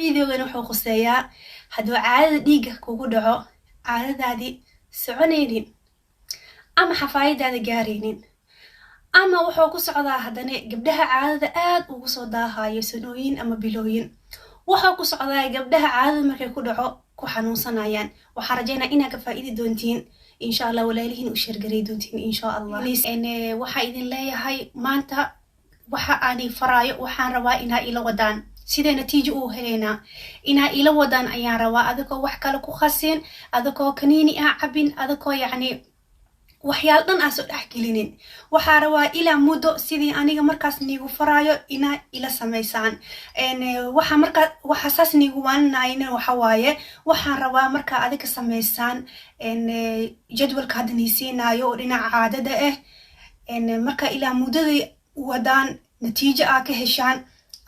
Videogan wuxuu khuseeyaa hadduu caadada dhiigga kugu dhaco, caadadaadii soconaynin ama xafaayadaada gaaraynin, ama wuxuu ku socdaa haddana gabdhaha caadada aad ugu soo daahayo sanooyin ama bilooyin. Wuxuu ku socdaa gabdhaha caadada markay ku dhaco ku xanuunsanayaan. Waxaan rajaynaa inaad ka faa'iidi doontiin, insha Allah, walaalihiin u share garay doontiin, insha Allah. Waxaa idin leeyahay, maanta waxa aanay faraayo waxaan rabaa inaa ila wadaan. Sidee natiijo uu helaynaa? Inaa ila wadaan ayaan rabaa, adigoo wax kale ku khasin, adigoo kaniini ah cabin, adigoo yacni waxyaal dhan aan soo dhex gelinin. Waxaa rabaa ilaa muddo sidii aniga markaas niigu faraayo inaa ila samaysaan. Waxa markaa waxa saas niigu waaninayna waxa waaye, waxaan rabaa markaa adiga samaysaan jadwalka hadda nii siinaayo oo dhinaca caadada ah. Markaa ilaa muddadii wadaan, natiijo aa ka heshaan,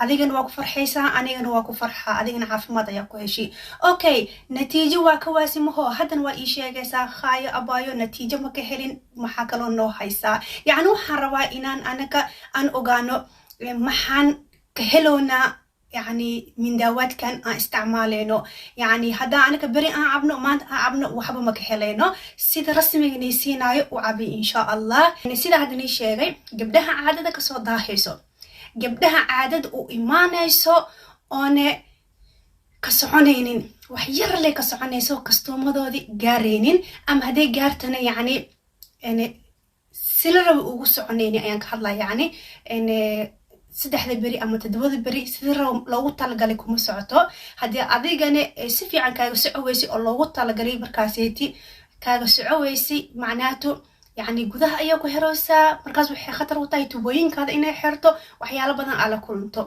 adigana waa ku farxaysaa, anigana waa ku farxaa, adigana caafimaad ayaa ku heshay. Okay, natiijo waa ka waasimaho, haddana waa ii sheegaysaa: "Khaayo abaayo, natiijo ma ka helin, maxaa kaloo noo haysaa?" Yacni waxaan rabaa inaan anaga aan ogaano maxaan ka heloonaa, yacni mindaawaadkan aan isticmaaleyno. Yacni haddaa anaga beri aan cabno, maanta aan cabno, waxba ma ka helayno. Sida rasmiga nii siinaayo u cabi, insha Allah. Sida hadda nii sheegay, gabdhaha caadada kasoo daahayso, gabdhaha caadada u imaanayso oone ka soconaynin, wax yar leh ka soconayso, kastuumadoodii gaaraynin, ama hadday gaartana yacni sila raba ugu soconaynin ayaan ka hadlaya. Yacni 3da beri ama 7da beri sida loogu talagalay kuma socoto. Haddii adigana si fiican kaaga soco weysay oo loogu talagalay markaaseeti kaaga soco weysay, macnaato yacni gudaha ayaa ku xiraysaa. Markaas waxay khatar u tahay tubooyinkaada inay xirto, waxyaalo badan aa la kulanto,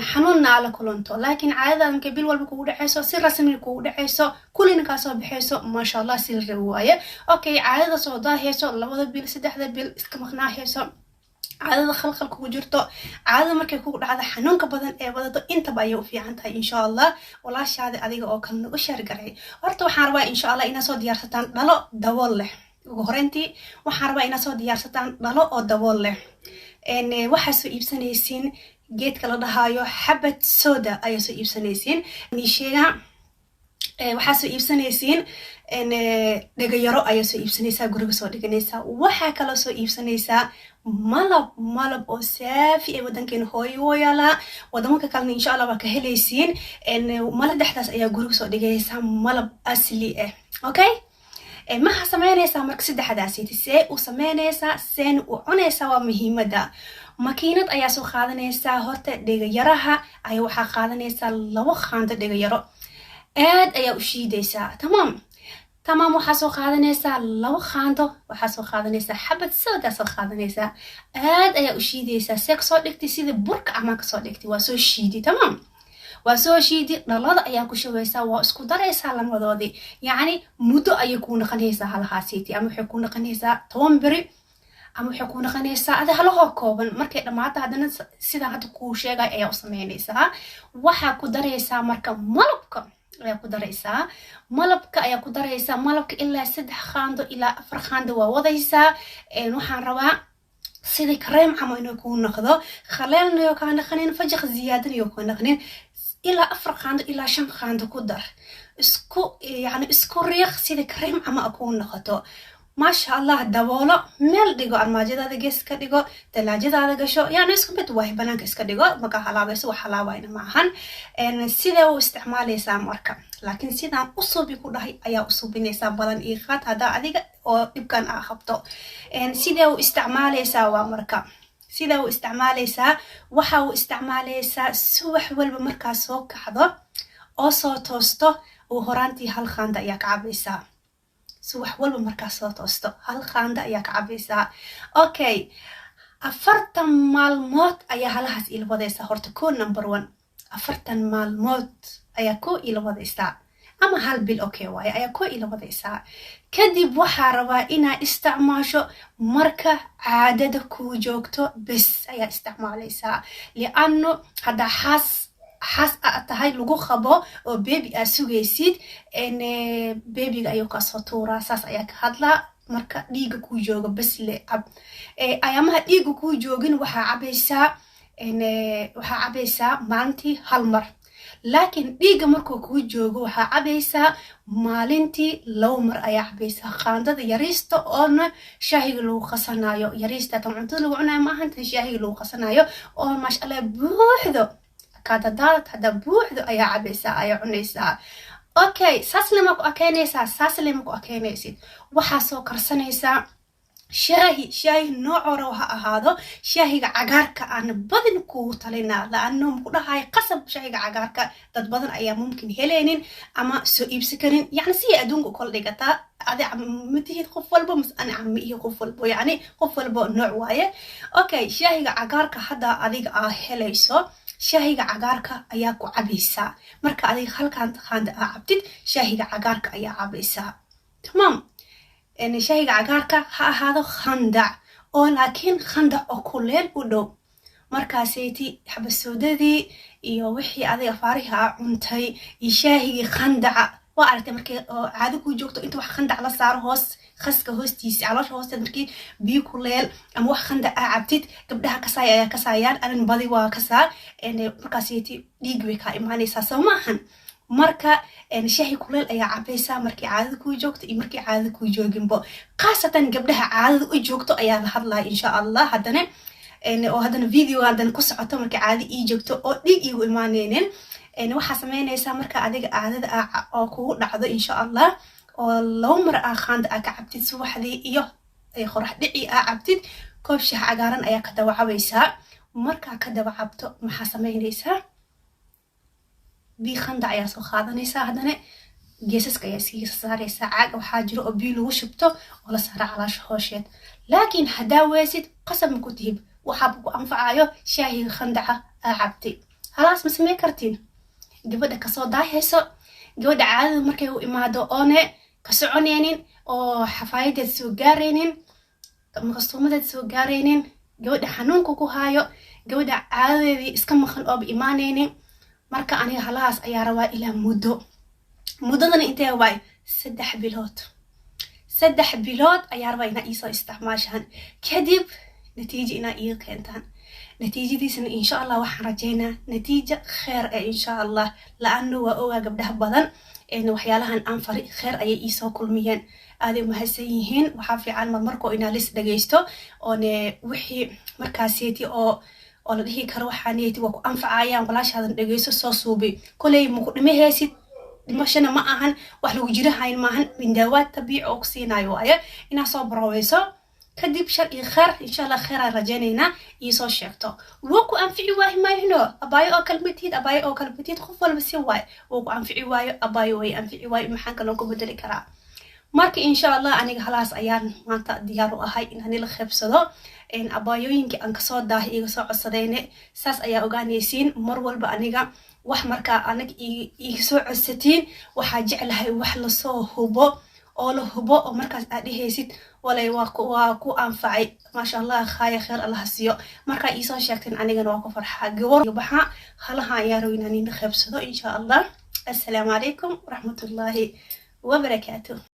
xanuunna aa la kulanto. Laakiin caadadaada markay bil walba kugu dhaceyso, si rasmi kugu dhaceyso, kullina kaa soo baxeyso, maasha Allah, si la rabi waaye. Okay, caadada soo daaheyso, 2da bil, 3da bil iska maqnaaheyso, caadada khalkhal kugu jirto, caadada markay kugu dhacdo xanuunka badan ee wadato, intaba ayay u fiican tahay, insha Allah. Walaashaada adiga oo kalena u share garay. Horta waxaan rabaa, insha Allah, inaad soo diyaarsataan dhalo dabool leh. Ugu horeyntii waxaan rabaa inaad soo diyaarsataan dhalo oo dabool leh. Waxaa soo iibsanaysiin geedka la dhahaayo xabad soda ayaa soo iibsanaysiin. Sheega, waxaa soo iibsanaysiin dhegayaro ayaa soo iibsanaysaa, guriga soo dhiganaysaa. Waxaa kaloo soo iibsanaysaa malab, malab oo saafi ee wadankeena hooyo woo yaalaa, wadamanka kalena insha Allah waa ka helaysiin. Malab dhexdaas ayaa guriga soo dhigaysaa, malab asli ah. Okay, maxaa sameynaysaa marka? Saddexdaasiti see u sameynaysaa, seena u cunaysaa, waa muhiimada. Makiinad ayaa soo qaadanaysaa. Horta dhegayaraha ayaa waxaa qaadanaysaa 2 qaando dhegayaro, aad ayaa u shiidaysaa. Tamaam. Waxaa soo qaadanaysaa 2 qaando, waxaa soo qaadanaysaa xabad soodaa soo qaadanaysaa, aad ayaa u shiidaysaa. See kasoo dhigtay? Sida burka amaa kasoo dhigtay, waa soo shiidi. Tamaam, waa soo shiidi, dhalada ayaa ku shubaysaa, waa isku daraysaa lamadoodii. Yacni muddo ayay kuu naqanaysaa halahaasiiti, ama waxay kuu naqanaysaa 10 beri, ama waxay kuu naqanaysaa adi halahoo kooban. Markay dhammaato, haddana sidaa hadda kuu sheegay ayaa u sameynaysaa. Waxaa ku daraysaa marka malabka ayaa ku daraysaa, malabka ayaa ku daraysaa, malabka ilaa 3 qaando ilaa 4 qaando waa wadaysaa. Waxaan rabaa sidii kareem camo inuu kuu noqdo, khaleelnayo kaa naqanin, fajaq ziyaadanayo kaa naqanin. Ilaa 4 qaando ilaa 5 qaando ku dar, isku yani isku riiq, sidii kareem camo a kuu noqoto, maasha Allah. Daboolo, meel dhigo, armaajadaada gees ka dhigo, talaajadaada gasho, yani isku mid waay, banaanka iska dhigo, maka halaabayso, wax halaabayna ma ahan. Sidee u isticmaalaysaa marka? Laakiin sidaan u suubi ku dhahay ayaa u suubinaysaa. Balan ii qaad haddaa adiga oo dhibkan aa qabto. Sidee u isticmaalaysaa? Waa marka sidee u isticmaalaysaa? Waxa u isticmaalaysaa subax walba markaa soo kacdo oo soo toosto, uu horaantii hal qaanda ayaa ka cabaysaa. Subax walba markaa soo toosto, hal qaanda ayaa ka cabaysaa. Okay, 40 maalmood ayaa halahaas ila wadaysaa. Horta ko number one, 40 maalmood ayaa ko ila wadaysaa, ama hal bil, okay waaye, ayaa ko ila wadaysaa. Kadib waxaa rabaa inaa isticmaasho marka caadada kuu joogto bes ayaa isticmaalaysaa, lianno haddaa xaas xaas a tahay lagu qabo oo baby aa sugaysid, babyga ayuu kasoo tuuraa. Saas ayaa ka hadlaa. Marka dhiiga kuu jooga bes le cab. Ayaamaha dhiiga kuu joogin waxaa cabaysaa maalintii hal mar. Laakiin dhiigga markuu kuu joogo, waxaa cabaysaa maalintii 2 mar ayaa cabaysaa, qaandada yariista oona shaahiga lagu qasanayo. Yariista tan cuntada lagu cunayo maahan, tan shaahiga lagu qasanayo oo, maasha Allah, buuxdo kaadadaadad hadda buuxdo ayaa cabaysaa, ayaa cunaysaa. Okay, saas lema ku akeynaysaa, saas lema ku akeynaysid. Waxaa soo karsanaysaa shaahi. Shaahi nooc ha ahaado, shaahiga cagaarka aan badin kugu talinaa, laano maku dhahayo qasab shaahiga cagaarka. Dad badan ayaa mumkin helaynin ama soo iibsan karin. Yacni si adduunka u kala dhigataa, adi ma tihid qof walbo, mas ani ma ihi qof walbo, yacni qof walbo nooc waaye. Okay, shaahiga cagaarka hadda adiga aa helayso, shaahiga cagaarka ayaa ku cabaysaa. Marka adiga halkan qaanda aa cabtid, shaahiga cagaarka ayaa cabaysaa. Tamaam. Shaahiga cagaarka ha ahaado khandac oo, laakiin khandac oo kuleel u dhow. Markaasayti xabasoodadii iyo wixii adiga faarihi aa cuntay iyo shaahigii khandaca waa aragtay. Markii oo caado kuu joogto, inta wax khandac la saaro hoos, khaska hoostiisa, caloosha hoosteed, markii biyo kuleel ama wax khandac aa cabtid, gabdhaha kasaaya ayaa kasaayaan, arin badi waa kasaa. Markaasayti dhiig bay kaa imaanaysaa, soo ma ahan? Marka shaahi kuleel ayaa cabaysaa markii caadada kuu joogto iyo markii caadada kuu jooginbo. Khaasatan gabdhaha caadada u joogto ayaa la hadlaya, insha Allah. Haddana oo haddana video haddana ku socoto, markii caado ii joogto oo dhiig iigu imaaneynin, waxaa sameynaysaa marka adiga caadada oo kugu dhacdo, insha Allah, oo 2 mar aa qaanda aa ka cabtid, subaxdii iyo qorax dhici aa cabtid, koob shaah cagaaran ayaa ka daba cabaysaa. Markaa ka daba cabto, maxaa sameynaysaa? Biyo khandac ayaa soo qaadanaysaa, haddana geesaska ayaa iskaga saaraysaa. Caag waxaa jiro oo biyo lagu shubto oo la saara calaasha hoosheed. Laakiin haddaa weesid, qasab ma ku tihib. Waxaaba ku anfacayo shaahiga khandaca aa cabtay. Halaas ma samey kartiin? Gabadha kasoo daahayso, gabadha caadada markay u imaado oone ka soconaynin, oo xafaayadeed soo gaaraynin, maqastuumadeed soo gaaraynin, gabadha xanuunka ku haayo, gabadha caadadeedii iska maqan ooba imaanaynin. Marka aniga halahaas ayaa rabaa ilaa muddo. Muddadana intee waay? 3 bilood. 3 bilood ayaa rabaa inaa iisoo isticmaashaan, kadib natiijo inaa iiga keentaan. Natiijadiisana, insha Allah, waxaan rajaynaa natiija kheer eh, insha Allah, la-ano waa ogaa gabdhaha badan waxyaalahan aan fari kheer ayay iisoo kulmiyeen, aaday umahadsan yihiin. Waxaa fiican marmarkoo inaa lis dhagaysto oone wixii markaaseeti oo la dhihi karo waxaaneti waa ku anfacayaan. Walaashaadan dhagayso, soo suubi. Koley maku dhimahaysid, dhimashana ma ahan, wax lagu jirahayn maahan. Mindaawaad tabiici oo ku siinayo waaye. Inaa soo baroweyso, kadib shar iyo kheer, insha Allah, kheeraan rajaynaynaa, iisoo sheegto. Wuu ku anfici waahi maayno, abaayo oo kale matihid, abaayo oo kale matihid. Qof walba si waaye. Wuu ku anfici waayo, abaayo way anfici waayo, maxaan kaloo ku bedeli karaa? Marka, insha Allah, aniga halaas ayaan maanta diyaar u ahay inaan ila qaybsado. Abaayooyinkii aan kasoo daahay iga soo codsadayne, saas ayaa ogaanaysiin. Mar walba aniga wax markaa aniga iga soo codsatiin, waxaa jeclahay wax lasoo hubo oo la hubo oo markaas aad dhehaysid, walay waa ku anfacay, maasha Allah, khaaya, kheer Allah siiyo. Markaa iisoo sheegteen, anigana waa ku farxaa. Gabar baxa halaha ayaa rabo inaan ina qaybsado, insha Allah. Assalaamu calaykum waraxmatullaahi wabarakaatuh.